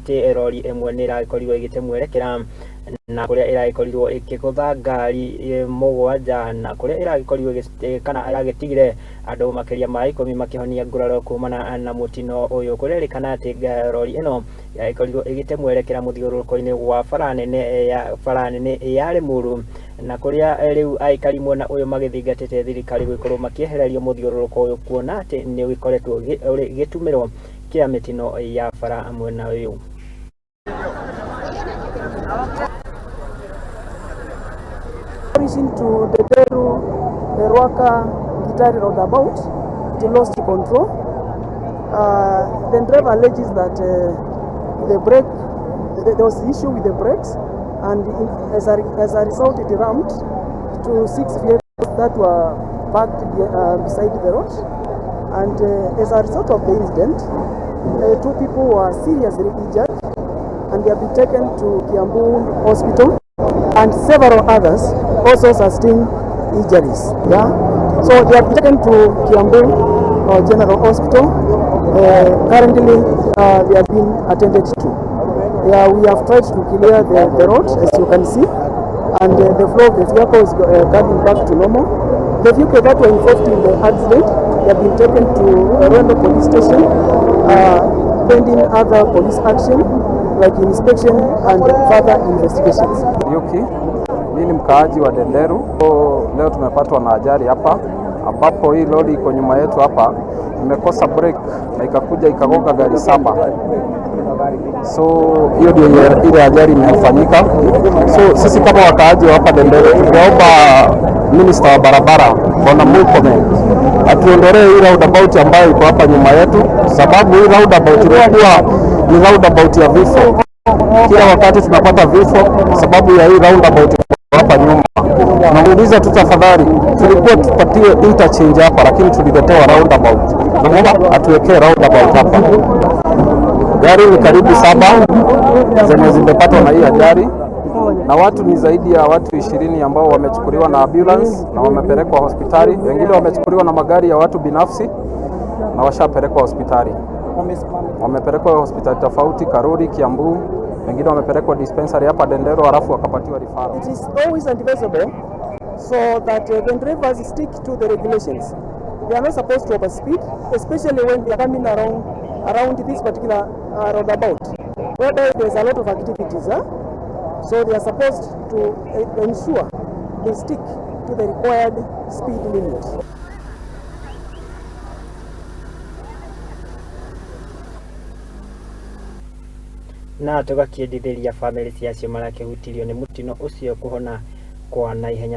atĩ rori ĩmwe nĩ ĩragĩkorirwo ĩgĩte mwerekera na kũrĩa ĩragĩkorirwo ĩkĩgũtha ngari mũgwanja na kũrĩa ĩragĩkorirwo kana ĩragĩtigire andũ makĩria ma 10 makĩhonia nguraro kumana na mũtino ũyũ. Kũrerĩkana atĩ rori ĩno ĩragĩkorirwo ĩgĩte mwerekera mũthiũrũrũko-inĩ wa bara nene ya Limuru na kũrĩa rĩu aikari mwena ũyũ magĩthingatĩte thirikari gũkorwo makĩehererio mũthiũrũrũko ũyũ kuona atĩ nĩ ũgĩkoretwo ũrĩ gĩtumĩro kĩa mĩtino ya bara mwena ũyũ. Reaching to Ndenderu, Ruaka, Gitari roundabout, it lost control. The driver alleges that there was issue with the brakes, and as a result, it rammed to 6 vehicles that were parked beside the road. And as a result of the incident, 2 people were seriously injured, and they have been taken to Kiambu Hospital, and several others also sustained injuries. Yeah? So they have been taken to Kiambu General Hospital. Currently, they have been attended to. Yeah, we have tried to clear the road, as you can see, and the flow of the vehicle is coming back to normal. The vehicle that were involved in the accident, they have been taken to Rwanda Police Station, pending other police action like inspection and further investigations. Yuki, mimi ni mkaaji wa Ndenderu. Leo tumepatwa na ajali hapa ambapo hii lori iko nyuma yetu hapa imekosa brake na ikakuja ikagonga gari 7. So hiyo ndio ile ajali imefanyika. So sisi kama wakaaji wa hapa Ndenderu tungeomba minister wa barabara Bwana Murkomen atuondolee hii roundabout ambayo iko hapa nyuma yetu, sababu hii roundabout imekuwa ni roundabout ya vifo. Kila wakati tunapata vifo sababu ya hii roundabout hapa nyuma. Nauliza tu tafadhali, tulikuwa tupatiwe interchange hapa lakini tuliletewa roundabout. Naomba atuwekee roundabout hapa. Gari ni karibu 7 zenye zimepatwa na hii ajali na watu ni zaidi ya watu 20 ambao wamechukuliwa na ambulance na wamepelekwa hospitali. Wengine wamechukuliwa na magari ya watu binafsi na washapelekwa hospitali. Wamepelekwa hospitali tofauti, Karuri, Kiambu, wengine wamepelekwa dispensary hapa Ndenderu halafu wakapatiwa referral. It is always advisable so that the drivers stick to the regulations. They are not supposed to overspeed, especially when they are coming around this particular roundabout, whereby there is a lot of activities. Huh? So they are supposed to ensure they stick to the required speed limit. Na tũgakĩendithĩria bamĩrĩ cia acio marakĩhutirio nĩ mũtino ũcio kũhona kwa naihenya.